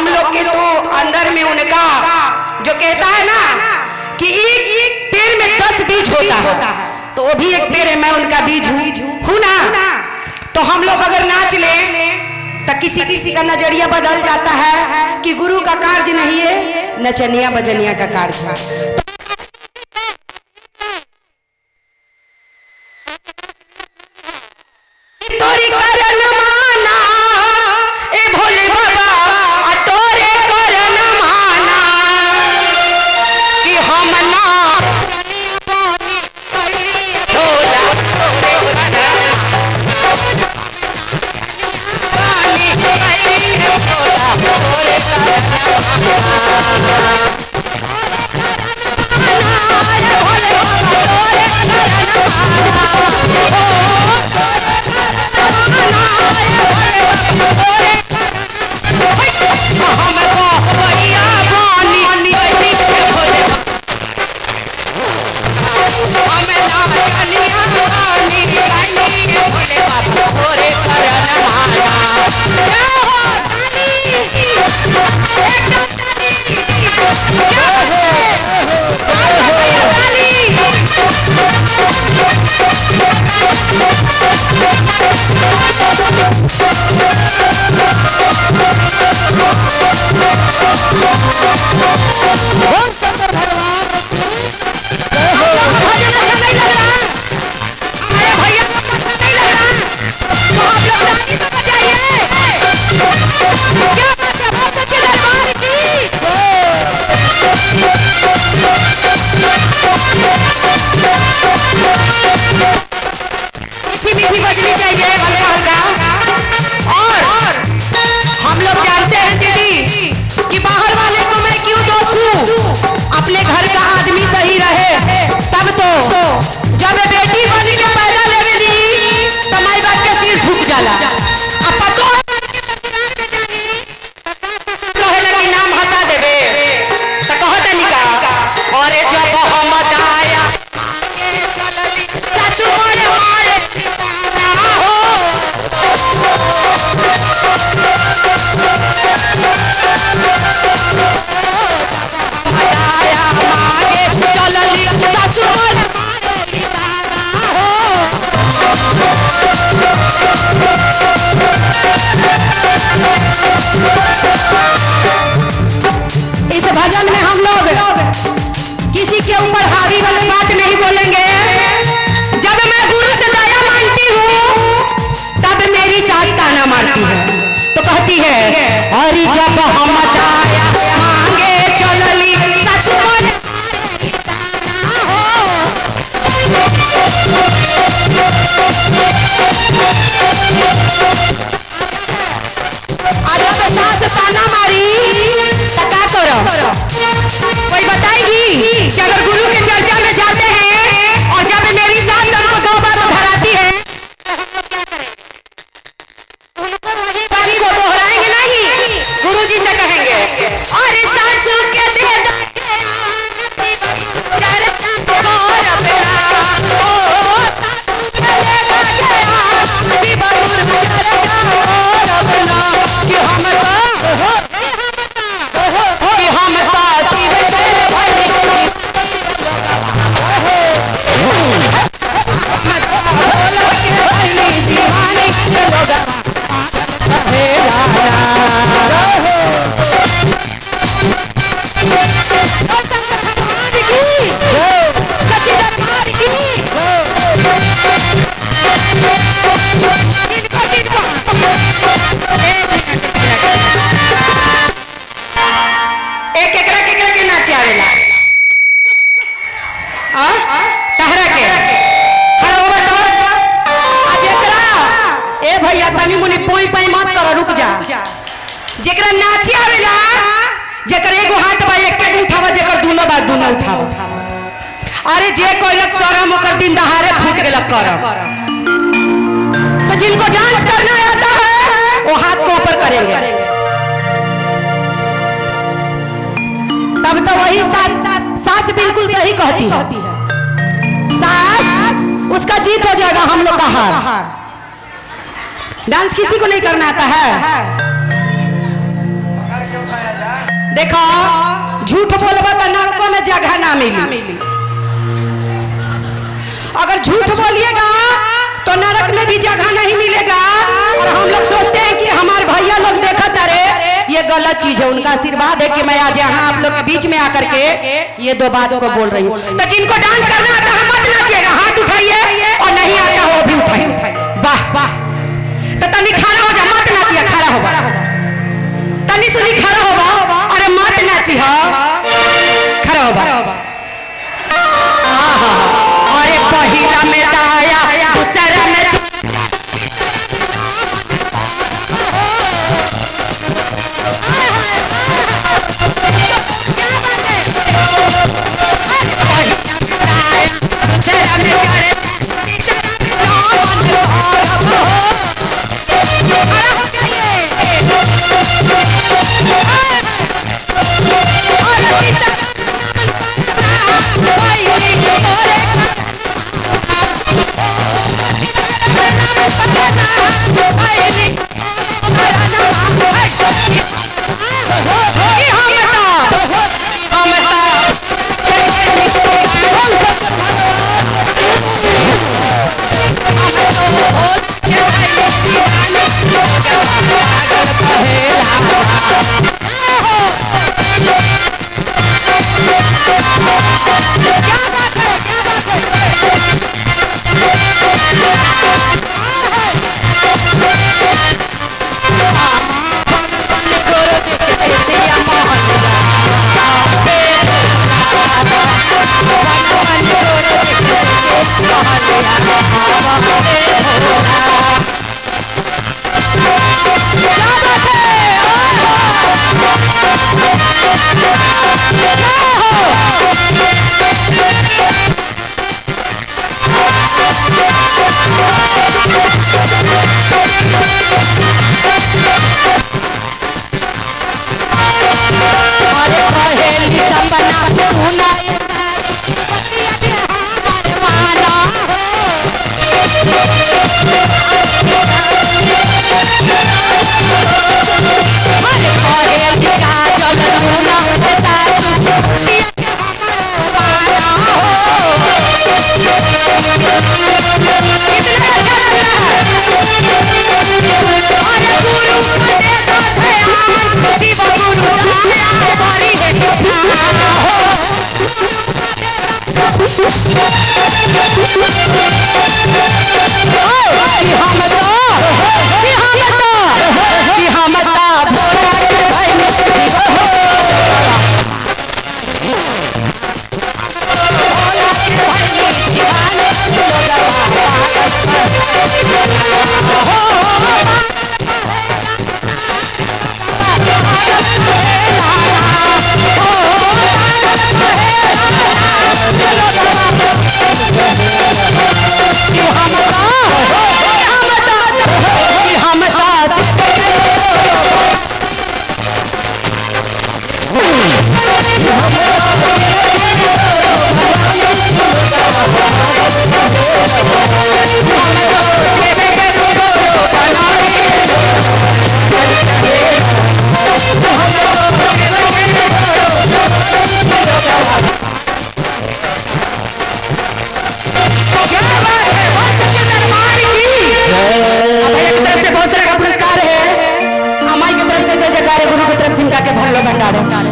हम लोग के तो अंदर में उनका जो कहता है ना कि एक पेड़ में 10 बीज होता है, तो वो भी एक पेड़ है, मैं उनका बीज हूँ ना। तो हम लोग अगर नाच ले तो किसी किसी का नजरिया बदल जाता है कि गुरु का कार्य नहीं है, नचनिया बजनिया का कार्य है। तोरी करन माना ए भोले बाबा, आ तोरे करन माना कि हम ना भोला तोरे करन पानी भोला तोरे करन भोले बाबा तोरे और हम लोग जानते हैं दीदी कि बाहर वाले को मैं क्यों दोष दूं, अपने घर का आदमी सही रहे तब तो। जब बेटी बन के पैदा लेवे ली तो माई बाप के सिर झुक जाला, अब पतो कहेला कि नाम हंसा देवे तो कहत निका। और जब हम दाया सासु मोरे मारे हो, मांगे चलली सासु मोरे मारे हो। इस भजन में हम लोग किसी के ऊपर हावी वाली बात नहीं बोलेंगे। जब मैं गुरु से दया मांगती हूँ तब मेरी सास ताना मारती है, तो कहती है और जब हम दया मांगे चलली सासु मोरे मारे ताना हो। और जब सास ताना मारी तो क्या करो, कोई बताएगी कि अगर गुरु के चर्चा में जाते हैं और जब मेरी सास हमको 2 बार उधराती है तो हम लोग क्या करेंगे? उनको वही बारी को दोहराएंगे नहीं, गुरु जी से कहेंगे और सासू के दे एक एकरा केकरा के नाचे आवेला आ तहरा के खड़ा हो बताओ। आज एकरा ए भैया तनी मुनी पोई पाई मत कर, रुक जा। जेकरा नाचे आवेला, जेकर एगो हाथ बा एक के उठावा, जेकर दोनों बा दोनों उठाओ। अरे जे कोइलक शरम ओकर दिन दहाड़े फूक गेलक करम। तो जिनको डांस करना आता है वो हाथ को ऊपर करेंगे, तब तो वही सास सास बिल्कुल सही कहती है, सास उसका जीत हो जाएगा, हम लोग का हार। डांस किसी को नहीं करना आता है। देखो झूठ बोलबा तो नरकों में जगह ना मिली। अगर झूठ बोलिएगा तो नरक में भी जगह नहीं मिलेगा। और हम लोग सोचते हैं कि हमारे भैया लोग देखत अरे ये गलत चीज है, उनका आशीर्वाद है कि मैं आज यहाँ आप लोग के बीच में आकर के ये दो बात को बोल रही हूँ। तो जिनको डांस करना आता है मत नाचिएगा, हाथ उठाइए, और नहीं आता वो भी उठाइए। वाह वाह, तो तनी खड़ा हो जा, मत नाचिए, खड़ा हो, तनी सुनी खड़ा हो, अरे मत नाची हो, खड़ा हो। अरे पहिला में दाया दूसरा में भंडारो बस।